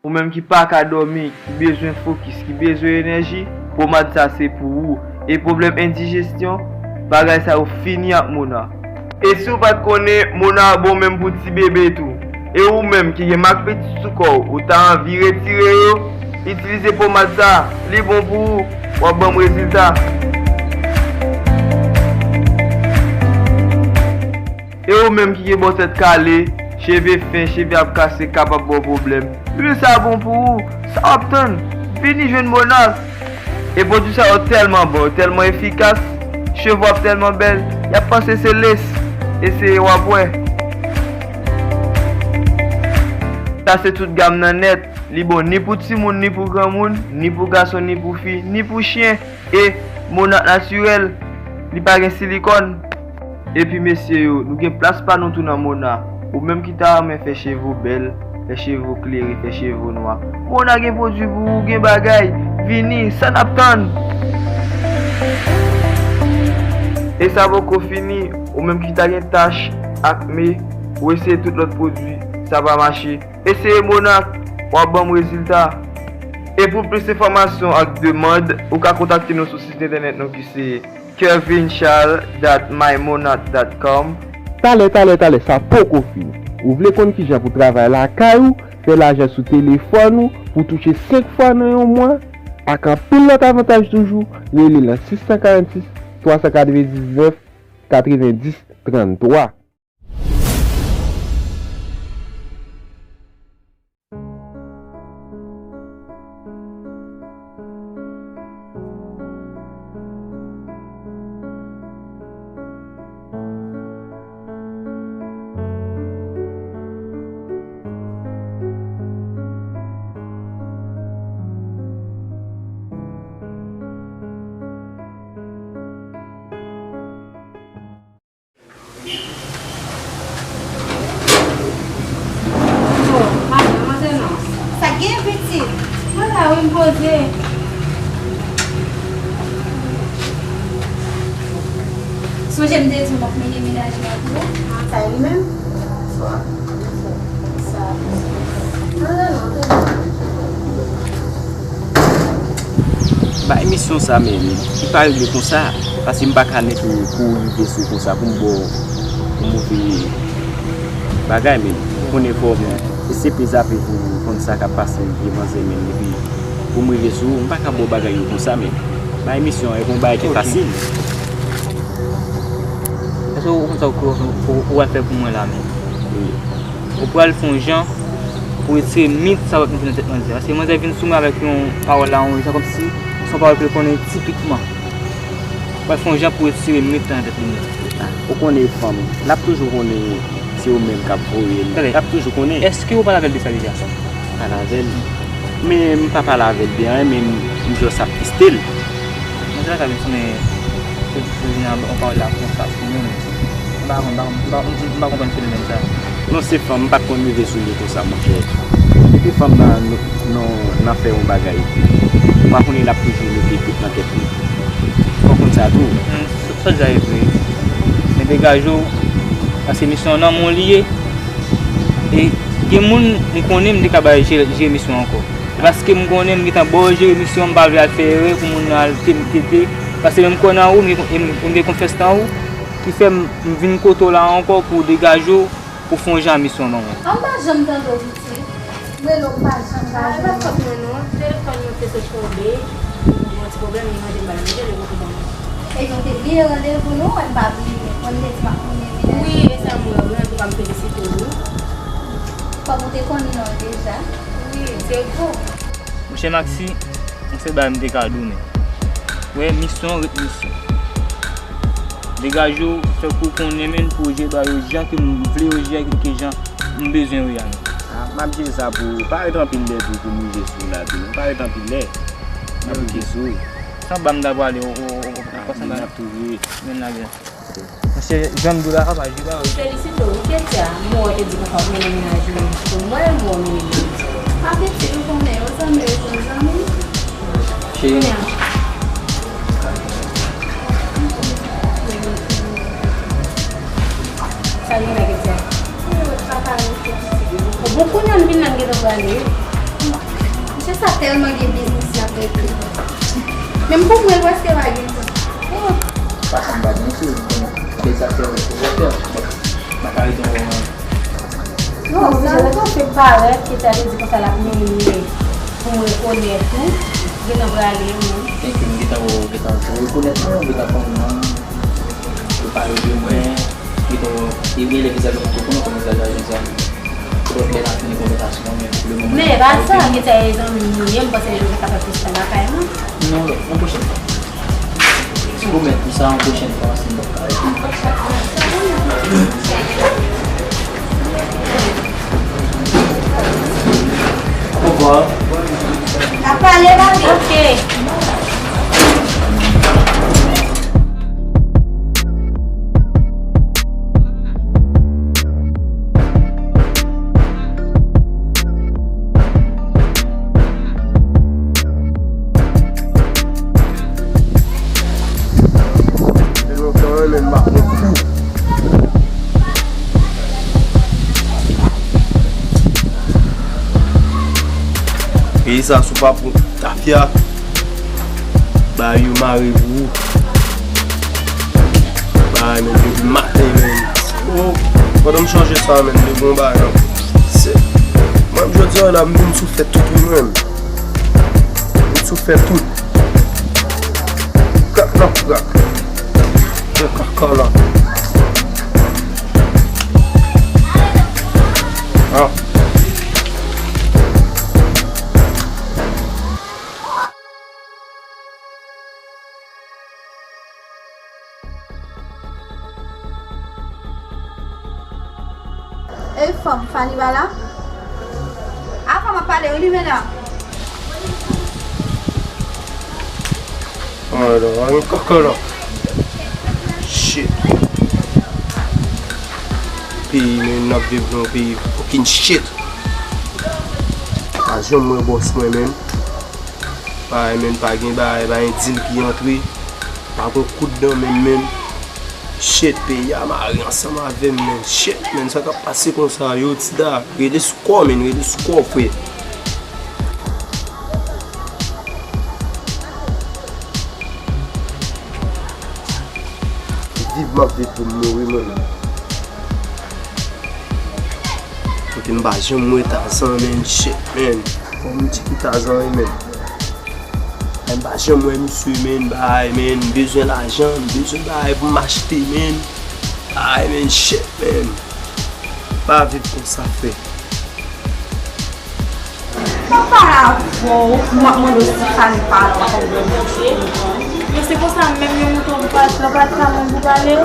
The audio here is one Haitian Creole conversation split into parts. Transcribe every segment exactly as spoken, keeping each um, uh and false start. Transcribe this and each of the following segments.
Ou menm ki pa ka dòmi, ki bezwen fokis, ki bezwen enèji, pomad sa se pou ou. E pwoblèm endijestyon, bagay sa yo fini ak Mona. E si w pa t konnen, Mona bon menm pou ti bebe tou. E ou menm ki gen mak piti sou kò w, ou ta anvi retire yo, itilize pomad sa, li bon pou ou, w ap ban m rezilta. E ou menm ki gen bò tèt kale, cheve fen, cheve ap kase, kapab ba w pwoblèm, lwil sa bon pou ou. Sa w ap tann? Vini jwenn Mona. E pwodui sa yo tèlman bon, yo tèlman efikas, cheve w ap tèlman bèl, y ap panse se lès. Eseye w ap wè. Sa se tout gam nan nèt. Li bon ni pou timoun, ni pou granmoun, ni pou gason, ni pou fi, ni pou chen. E Mona natirèl, li pa gen silikòn. Epi mesye yo, nou gen plas pa nou tou nan Mona. Ou menm ki ta renmen fè cheve w bèl, fè cheve w klere, fè cheve w nwa, Mona gen pwodui pou ou, gen bagay. Vini, sa n ap tann? E sa poko fini, ou menm ki ta gen tach, akne, ou eseye tout lòt pwodui, sa pa mache. Eseye Mona, w ap ban m rezilta. E pou plis enfòmasyon ak demann, ou ka kontakte nou sou sit entènèt nou ki se kervinchal dot my monat dot com. Talè, talè, talè, sa poko fini. Ou vle konn kijan pou travay lakay ou, fè lajan sou telefòn ou, pou touche senk fwa nan yon mwa, ak anpil lòt avantaj toujou, rele nan sis san karannsis, twa san katrevendiznèf, katrevendis, tranntwa. Oh, madanm, antre non. Sa k gen, pitit? Mwen la wi, m poze. Sonje m te di w m ap mennen mennaj mwen pou ou. Sa e li menm? Bonswa. Bonswa. Antre non, antre non. Bay misyon sa menm, li pa regle konsa, paske m pa ka nèk kouri rive sou konsa pou m ba w yon move bagay menm. Ou konnen fò w eseye pe zape pou w konn sa k ap pase vye manzè menm, epi pou m rive sou ou, m pa ka ba w bagay yo konsa menm. Bay misyon an, e pa yon bagay ki fasil. Èske ou konn sa ou, ou, ou, ou al fè pou mwen la menm? Wi. Ou pral fè yon jan pou retire mit sa w ap mete nan tèt manzè. Paske manzè vin sou mwen avèk yon pawòl la, yon jan kòmsi se yon pawòl ke l konnen tipikman. Ou pral fè yon jan pou retire mit la nan tèt li menm. Ou konnen fanm, l ap toujou konnen se ou menm k ap voye l. Tande. L ap toujou konnen. Èske ou pale avè l de sa deja? Pale avè l. Men m pa pale avè l de anyen, men m, m just ap teste l. Manzè la ka vin tounen, pou, pou vin an, an pawòl la konsa sou mwen. M pa konn, m pa konn, m pa, m, m pa konprann fenomèn sa. Non, se fanm, m pa t konn rive sou li konsa, monchè. Depi fanm nan, nan, nan fè yon bagay, ou pa konnen l ap toujou mete dout nan tèt li. Fò w konn sa tou. Hmm, sa, sa deja e vre. Men degaje w, paske misyon an nan men w li ye. E gen moun m konnen m te ka bay jere, jere misyon an ankò. Paske m konnen m gentan ba w jere misyon, m pa vle al fè erè pou moun nan al te-, tete. Paske menm kwè nan ou, m gen, m, m gen konfyans nan ou, ki fè m, m vin kote w la ankò pou degaje w, pou fè yon jan misyon ban mwen. An m pa janm tande w, pitit. M rele w, m pa janm, pa janm. Ah, e pa fòt mwen non. Telefòn mwen te sot tonbe. Mwen gen yon ti pwoblèm, li mande m ba l manje, li poko ban mwen. Epi w te bliye randevou nou, wè m pa bliye. Mwen m te di m ap mennen mennaj. Wi, e sa m wè wi, antouka m felisite w wi. Kòm ou te konnen non l deja. Wi, se gwo. Monchè Maxi, yon sèl bagay m te ka di w, men. Wè, misyon ret misyon. Degaje w, fè kou konnen menm pou w jere bagay yo jan ke m vle yo jere, ke jan m bezwen yo ye a menm. Ah, m ap jere sa pou ou. Pa ret anpil lè tou pou m rive sou ou la tou non. Pa ret anpil lè. M ap rive sou ou. San ba m ta pwale, ou, ou, ou, ou, ou, ah, m ap tou jere. Men lage. Paske jan m di w la, papa, jwe ba yo. Felisite w wi, Ketia. M wè w te di konsa w mennen mennaj ou pou mwen, m wè w mennen mennaj ou. Apeti, ou konnen, yon zanmi rete yon zanmi. Cheri. Kounye a. Sa gen la, Ketia? Papa rete pitit. Bon, kounye a m vin la, m gentan prale wi. Sa tèlman gen biznis la, tèt li. Menm pou mwen, l prèske pa gen tan. Oh. Pa sanm pa gen sou, m konnen. Bèl sa fè, fè, fè. Mwen pa rete yon. Non, oblije rekonèt se parèt ki te di konsa l ap mele pou m rekonèt ou. Gentan prale, wi. Thank you, m gentan, gentan rekonèt mwen, m gentan konn mwen. Yo pale de mwen, yo, yo gen lè vizaj mwen tou konnen kòman vizaj la jan sa. Twòp lè n ap fini konvèsasyon an, men pou le moman. Men pa sa, gen sa e zanmi nou ye, m panse nou te ka fè plis tan lakay nou. Non, non, yon pwochèn fwa. M pwomèt nou sa, yon pwochèn fwa, si nou pa ka. Au revoir. N a pale, baby. Ok. Peyi sa, si w pa pran tafya, bagay yo mare pou ou. Bagay, men, depi maten, men. Oh, pandan m chanje sa, men, depi yon bagay, non. Se, mwen, jodi a la, m vin sou fè tout, wi, men. M vin sou fè tout. Krak nan krak. Fè kaka la. Ah. Ey, fanm, Fanny pa la? A, fanm ap pale, wi, li vin la. Ah, non, pa gen kaka la. Shit. Peyi, men, n ap viv nan yon peyi fucking shit. Pa janm wè bòs mwen, men. Bagay, men, pa gen bagay, pa gen dil ki antre. Pa pran kout dan menm, men. Shit, peyi a mare ansanm avè m, men. Shit, men, sa k ap pase konsa, yo, Tida, rete sou kò w, men, rete sou kò w, frè. Viv m ap viv pou m mouri, men. Kote m pa janm wè Tazan, men, shit, men. Fò m tcheke Tazan, wi, men. M pa janm wè misye, men, bay, men, m bezwen lajan, m bezwen bagay pou m achte, men. Bay, men, shit, men. Pa viv konsa, frè. Mwen pale avè w, mwen ap mande w si Fanny pa la, w ap ap mande w. Men se konsa, menm yon mouton pou pa, pa, pa ka moun pou pale.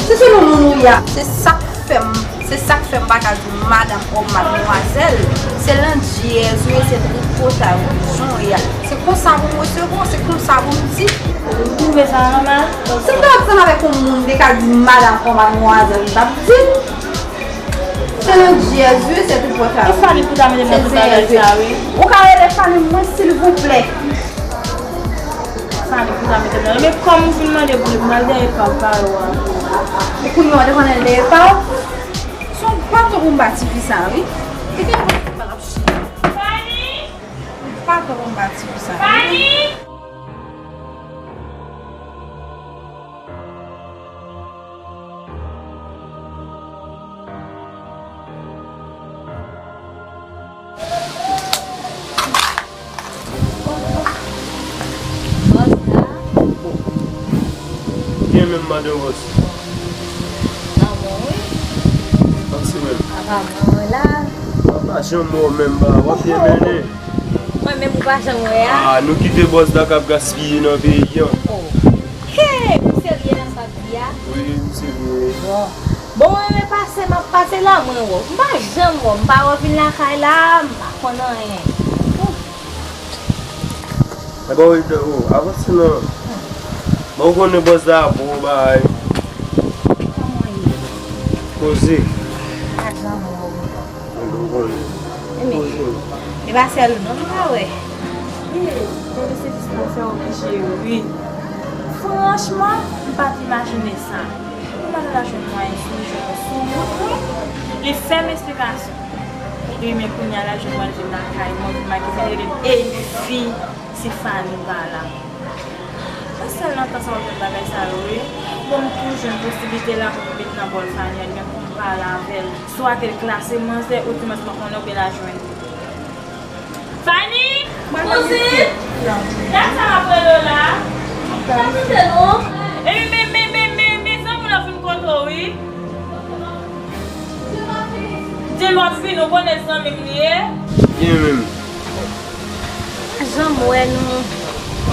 Se sou nou nou nou ye a. Se sa k fè m, se sa k fè m pa ka di madanm ou madmwazèl. Se landyèz ou ye, se tripotay ou ye a. Se konsa pou m resevwa w, se konsa pou m di. Ou twouve sa nòmal? Si m t ap ansanm avèk yon moun, m te ka di madanm ou madmwazèl, m t ap di l. Se landyèz wi, se tripotay. E Fanny pou ta mete m nan tout bagay sa, wi. Ou ka rele Fanny mwen, silvouplè? Fanny pou ta mete m nan. Men kòm ou fin mande pou li, pou m al dèyè pa w, pa w a. E kounye a, w te konnen l dèyè pa w? Se yon baton pou m ba tifi sa, wi. Kite m pa l ap chita. Fanny! Yon baton pou m ba tifi sa, wi. Fanny! Byen menm, madan Rose. Lanmou, wi. Pase menm. Apa mwen wè la? Apa janm wè w menm, ba, w ap byen mennen. Mwen menm ou pa janm wè a? Ah, nou kite bòs la k ap gaspiye nan peyi an. Oh. Hey, ou serye nan sa w ap di a? Wi, m serye. Bon. Bon, mwen menm pase, m ap pase la, mwen wè w. M pa janm wè w, m pa wè w vin lakay la, m pa konn anyen. Ebyen, wi, oh, avanse non. Bon, ou konnen bòs la bon bagay. Kòman ye? Poze. Pa janm wè w. Mwen, ou konnen. Poze. E pa sèl ou non m ka wè. Wi, mwen se jis nan fè oblije, wi. Franchman, m pa t imajine sa. Pou madanm la jwenn mwayen sou, jwenn sou wout, wi. Li fè m esplikasyon. Wi, men kounye a la, jwenn mwen vin lakay mwen, vin makize, rele m, "Ey, fi, si Fani pa la." Mwen sèl nan tan sa w ap jwenn bagay sa yo, wi. Bon, m tou jwenn posiblite la pou m met nan bòl Fani an, men pou m pale avè l. Swa ke l klase manzè, otomatikman konnen oubyen l a jwenn. Fani! Kouzin! Gad sa m ap rele w la. Sa tande non. Epi men, men, men, men, men zanmi w la fin kote w, wi. Di l w ap vini, ou konnen zanmi m li ye. Byen menm. Janm wè nou.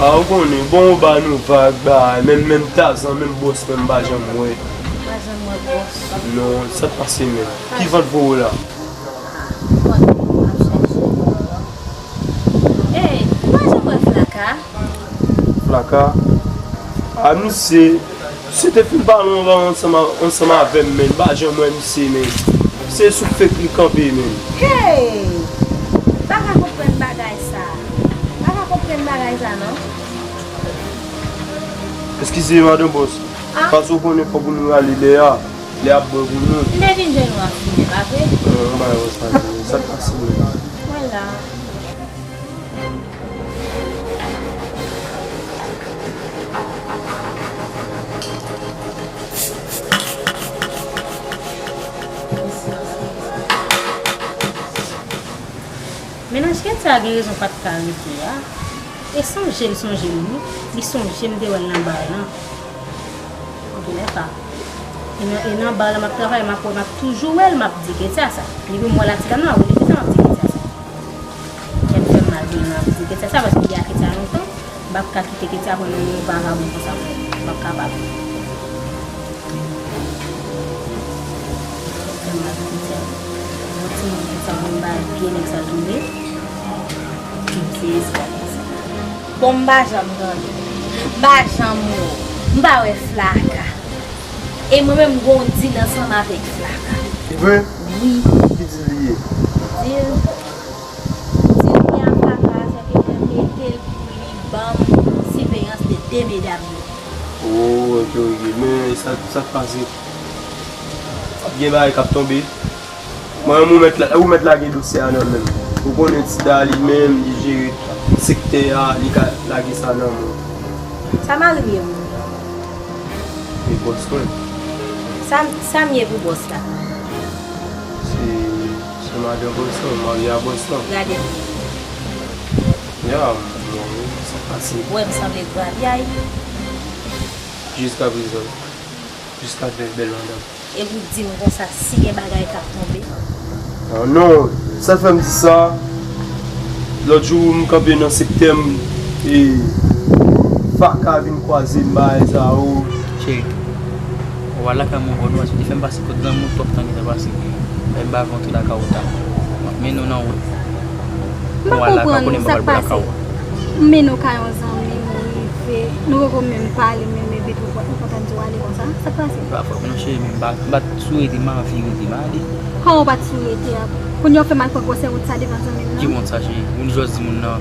A, ou konnen, bon, ou ba nou vag, ba, menm, menm Tazan, menm bòs, menm pa janm wè. Pa janm wè bòs. Non, sa t pase menm? Ki vant voye w la? Bon, m ap chèche. Ey, ou pa janm wè Flaka? Flaka? A, misye, misye te fin pale anvan ansanm a, ansanm avè m, men m pa janm wè misye, men. Se sou fake li kanpe, men. Hey! M pa ka konprann bagay sa. M pa ka konprann bagay sa, non. Eskize, madan bòs. Ah. Paske w konnen fòk nou rale lè a. Li ap bon pou nou. M te vin jwenn ou ap fini, pa vre? Non, m pa wè sa, sa k pase menm? Mwen la. Mennaj Ketia gen rezon pa t ka rete a. E sonje l sonje m wi. Li sonje m te wè l nan bar lan. Anpil efò. E nan, e nan bar la m ap travay, m ap wè, m ap toujou wè l, m ap di Ketia sa. Depi m wè l ak ti dam nan, m ap rele Ketia, m ap di Ketia sa. Kè m fè m mal pou li, m ap di Ketia sa, paske m te ak Ketia lontan, m p ap ka kite Ketia pran nan men yon vagabon konsa, m p ap kapab. Fè m mal pou Ketia. Yon timoun konsa, pou m ba l pye nèg sa l tounen. M sezi bagay sa. Bon, m pa janm tande. M pa janm wè w. M pa wè Flaka. E mwen menm, m gon dil ansanm avèk Flaka. Li vre? Wi. Ki dil li ye? Dil, dil mwen ak Flaka, se ke mwen mete l pou li ban m siveyans de de medam yo. Oh, ok, ok. Men sa, sa k pase? Ap gen bagay k ap tonbe. Mwen, ou mèt la, ou mèt lage dosye a nan men m. Ou konnen Tida li menm, li jere sektè a, li ka lage sa nan men w. Sa m al rive moun nan? E bòs mwen. Sa, sa m ye pou bòs la? Se, se madan bòs lan, marye a bòs lan. Gade m. Ya, mwen, sa pase. Ou wè m sanble gravyay? Jiskaprezan. Jiska bèl, bèl madanm. E pou di m konsa si gen bagay k ap tonbe? Ah, non, sa fè m di sa, lòt jou m kanpe nan sektè m, e Flaka vin kwaze m bagay sa yo. Cheri, ou al lakay mwen ankò non, paske li fè m pase kot zanmi w twòp tan gentan pase. Fè m pa vle antre lakay ou ta. M ap mennen w nan wout. M pa konprann ou, sa k pase? M mennen w kay yon zanmi m, ou rive, nou poko menm pale menm, epi tou ou kontan di w ale konsa, sa k pase? Pa fòt mwen non cheri, men m pa, m pa t sou rete, m anvi rete, m ale. Kòman w pa t sou rete a? Kounye a w fè m al pran gwosè wont sa devan zanmi m nan? Ki wont sa cheri? Ou jis di moun nan,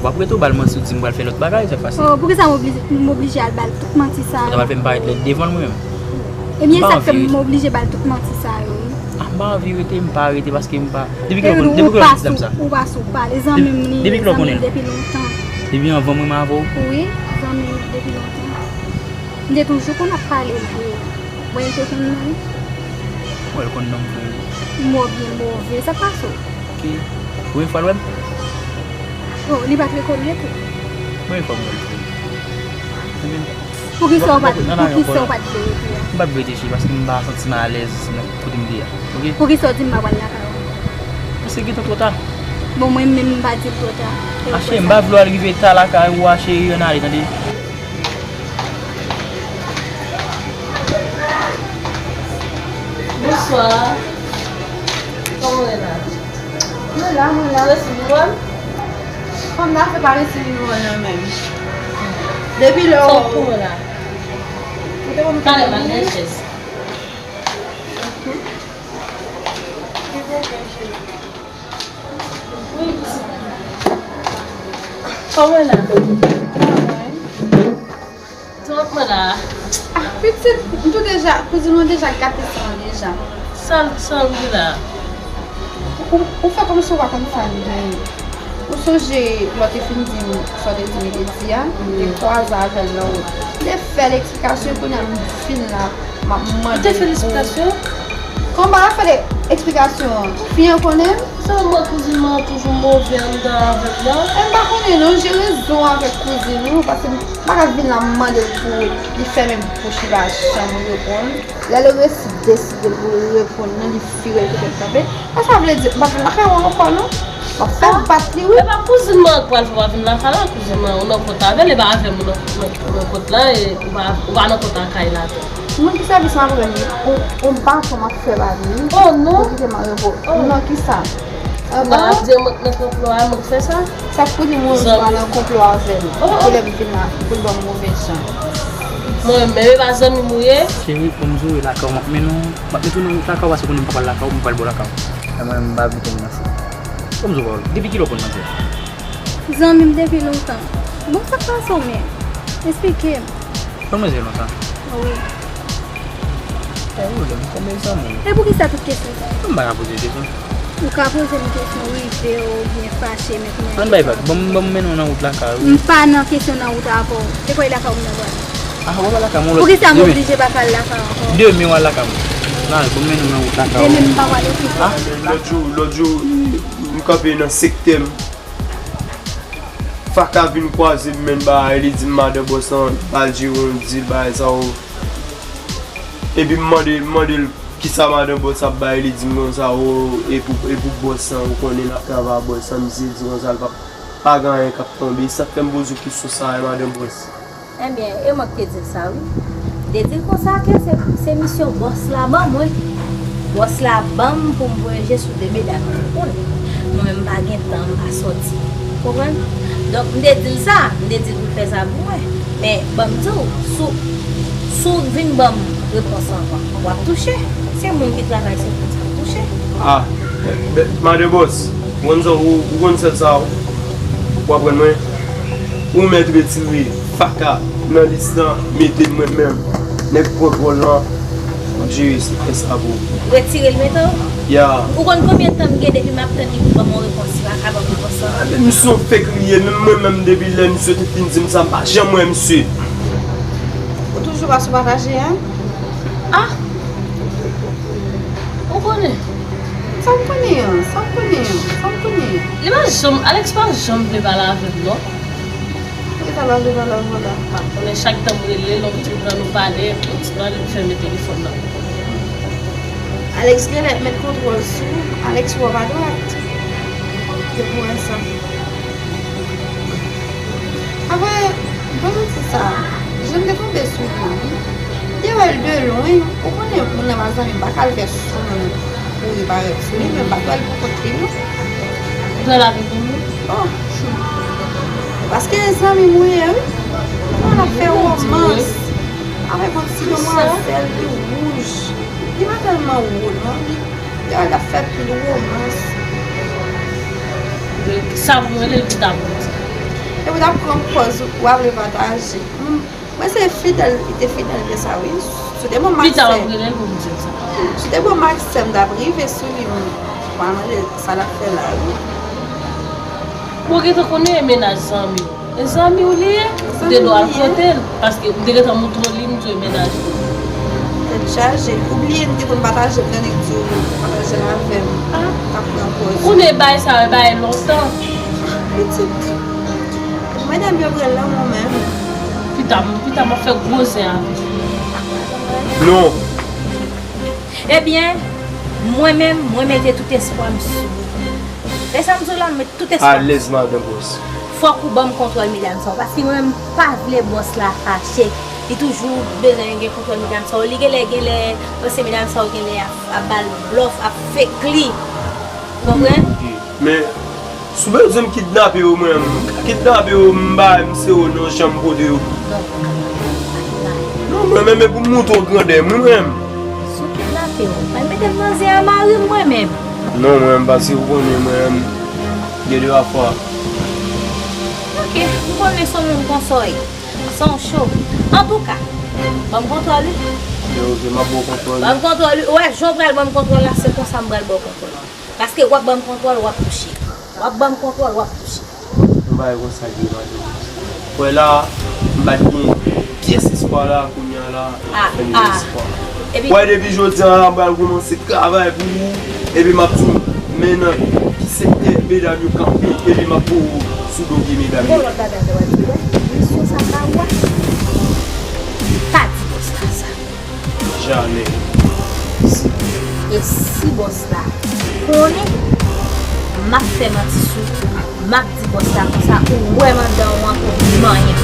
w ap rete w ba l manti, ou di m pral fè lòt bagay, sa k pase? Oh, poukisa m oblije, m oblije al ba l tout manti sa yo? Sa pral fè m parèt lèd devan l mwen menm. Ebyen, sa k fè m oblije ba l tout manti sa yo, wi. Ah, m pa anvi rete, m pa rete paske m pa. Depi kilè ou konnen, depi kilè ou konnen ti dam sa? Ou pa sou pale, zanmi m li, zanmi m depi lontan. Depi anvan mwen menm avè w? Wi, zanmi m depi lontan. M te toujou konn ap pale l vre. Mwen te konn non. Mwen l konn non m vre. Mo byen move, sa k pase w? Ok. Premye fwa l wè m? Oh, li pa t rekonèt ou? Premye fwa m wè l vre. Poukisa w pa t, poukisa w pa t vle rete a? M pa t vle rete cheri, paske m pa santi m alèz nan kote m te a. Ok? Poukisa w di m pa pral lakay ou? Paske gentan twò ta. Bon, mwen menm m pa di l twò ta. A cheri, m pa vle w al rive ta lakay ou a cheri, ann ale tande. Bonswa. Kòman w ye la? Mwen la, mwen la. Ou resi vin wè m? Fanm nan fè pa resi vin wè w nan menm. Depi lè w... Sa w pou mwen la? Ou te konn... Talè m al nan chèz. Wi, pitit. Kòman w ye la? Sa w ap mande la? Ah, pitit, m tou deja, kouzin mwen deja gate san deja. Sa l, sa l gen la? Ou, ou fè kòmsi ou pa konn sa l genyen. Ou sonje lè w te fin di m sa w te di m, e te di a, m te kwaze avè l nan wout. M te fè l eksplikasyon, kounye a m fin la, m ap mande l pou... Ou te fè l eksplikasyon? Kòman m pa fè l eksplikasyon an? Fi an konnen m? Sa mwen kouzin mwen an toujou move anndan avè m nan. E m pa konnen non, jere zon avèk kouzin ou, paske m pa ka vin la m mande l pou li fèmen bouch li pa janm reponn. Lè l resi deside l pou l reponn nan, li vire l kite l kanpe. Sa vle di, m pa vin lakay ou ankò non. M ap fè bat li wi. E pa kouzin mwen an k pral fè w pa vin lakay la, kouzin mwen an ou nan kont avè l, e pa avè m ou nan, nan, nan kont la, e ou pa, ou pa nan kont lakay la tou. Moun ki sèvis m ap rann li, on, on baton m ap fè ba li wi. Oh non. Pou kite m an repo. Oh. Non, kisa? Ou pa ap di mwen k nan konplo a, mwen k fè sa? Sa k pou di mwen ou pa nan konplo avè m. Oh, oh. Pou lè m vin la, pou l ban m move jan. Mwen menm, e pa zanmi m ou ye? Cheri, kòm m di w, e lakay w m ap mennen w. M ap mete w nan wout lakay w, paske konnen m pa pral lakay w, m pral bò lakay w. E mwen, m pa vle konn nan sa. Kòm m di w, depi kilè w konn manzè? Zanmi m depi lontan. Bon, sa k pase w menm? Esplike m. Konn manzè lontan? Wi. Pa gen pwoblèm, konbyen zanmi w? E poukisa tout kesyon sa yo? M pa ka poze kesyon. Ou ka poze m kesyon rive w oubyen fache, men kounye a... Ann bay vag, ban m, ban m mennen w nan wout lakay ou. M pa nan kesyon nan wout avè w. Se kwè lakay ou m nan pral? Ah, w ap al lakay mwen lòt... Poukisa m oblije pa ka al lakay ou ankò? Demen w al lakay mwen. Nan, ban m mennen w nan wout lakay ou. Demen m pa pral okipe w. Ah. Lòt jou, lòt jou, m kanpe nan sektè m. Faka vin kwaze m, menm bagay, li di m madan bòs lan, ba l jere yon dil, bagay sa yo. Epi m mande, m mande l kisa madan bòs ap bay, li di m konsa, o, e pou, e pou bòs lan, ou konnen n ap travay ak bòs lan, misye di konsa, l p ap, pa gen anyen k ap tonbe, sa k fè m poze w kesyon sa a, madan bòs. Ebyen, e mwen ki te di l sa wi. M te di l konsa ke se, se misyon bòs la ban mwen. Bòs la ban m pou m voye je sou de medam. Ou konnen, mwen menm m pa gen tan, m pa sòti. Ou konprann? Donk, m te di l sa, m te di l pou l fè sa pou mwen. Men, ban m di w, si w, si w vin ban m repons anvan, w ap touche. Se moun ki travay, se moun sa k touche. Ah, men, men, madan bòs, ou konn sa, ou, ou konn sèl sa, w aprann mwen. Ou mèt retire Faka nan lis lan, mete mwen menm. Nèg pran vòl lan, m ap jere sektè sa pou ou. Retire l mete w? Ya. Ou konn konbyen tan m gen depi m ap tann li pou ban m yon repons, li pa ka ban m repons lan? Misye yon fake li ye, menm mwen menm depi lè misye te fin di m sa, m pa janm wè misye. Ou toujou pa sou pataje, en? Ah! Ou konnen. Sa m konnen an, sa m konnen an, sa m konnen an. Li pa janm, Alex pa janm vle pale avè m non. Poukisa l pa vle pale avè w la? M pa konnen, chak tan m rele l, yon ti pran nou pale, yon ti pale, m fèmen telefòn nan. Alex genlè met kontwòl sou ou, Alex wè w pa dwat. Se pou wè sa. Apre, ban m di sa, jan m te tonbe sou li, wi. M te wè l de lwen, ou konnen moun nan pa zanmi m, m pa ka al fè sou moun kouri parèt sou li, men m pa t wè l pou kont li, non. Ou t wè l avèk moun? Oh, hmm. Paske zanmi m ou ye, wi. Bon, l ap fè womans avèk yon ti demwazèl ki wouj. Li pa tèlman wo, non. Li, li ap fè pil womans. Sa pou mwen, li pita pou di. Epi w t ap pran pòz ou pa vle pataje. Mwen se fidèl, li te fidèl ke sa wi. Si w te bon Maksèm. Pita w ap rele l pou m di l sa. Si w te bon Maksèm, m t ap rive sou li, m pa mande l sa l ap fè la wi. Bon, ou gentan konnen e mennaj zanmi w. E zanmi w li ye, ou te dwe al kote l, paske m te gentan moutre w li, m di w e mennaj li. Tèt chaje, ou bliye m te konn pataje l, tande k di w pataje l avè m. Ah. T ap pran pòz. Ou konnen bagay sa yo, e bagay lontan. Pitit. Medam yo pran lanmou menm. Pita, pita m ap fè gwo zen avè w. Non. Ebyen, mwen menm, mwen mete tout espwa m sou ou. E sa m di w la, m met tout espwa m sou ou. Alèz, madan bòs. Fòk ou ban m kontwòl medam sa yo, paske mwen menm, m pa vle bòs la fache. Li toujou bezwen gen kontwòl medam sa yo. Li genlè, genlè, panse medam sa yo genlè ap, ap ba l blòf, ap fake li. Konprann? Men, si w bezwen m kidnape yo, mwen menm, m ka kidnape yo, m bay m se yo non, jan m pote yo. Non, mwen menm, e pou m moutre w grandè m, wi, mwen menm. Si w kidnape yo, al mete m nan zen a mari m, mwen menm. Non, mwen menm, paske ou konnen, mwen menm, gen de afwa. Ok, m konnen se yon moun konsa w ye. San w cho. Antouka, ban m kontwòl wi. Ok, ok, m ap ba w kontwòl. Ban m kontwòl wi. Ou wè, jan w pral ban m kontwòl la, se konsa m pral ba w kontwòl. Ke w ap ban m kontwòl, w ap touche. W ap ban m kontwòl, w ap touche. Yon bagay konsa ki ye, madanm. Wè la, m pa t gen pyès espwa la, kounye a la, Ah, fè m ah. gen espwa. Epi- Wè, depi jodi a la, m pral kòmanse travay pou ou, epi m ap di w, men nan ki sektè medam yo kanpe, epi m ap voye w sou do pye medam Gon yo. Lòt bagay ke w ap di, wè, misyon sa pa ou a. Pa di bòs la sa. Jamè. E si bòs la konnen, m ap fè manti sou ou. M ap di bòs la konsa, ou wè mandan w an pou manyen.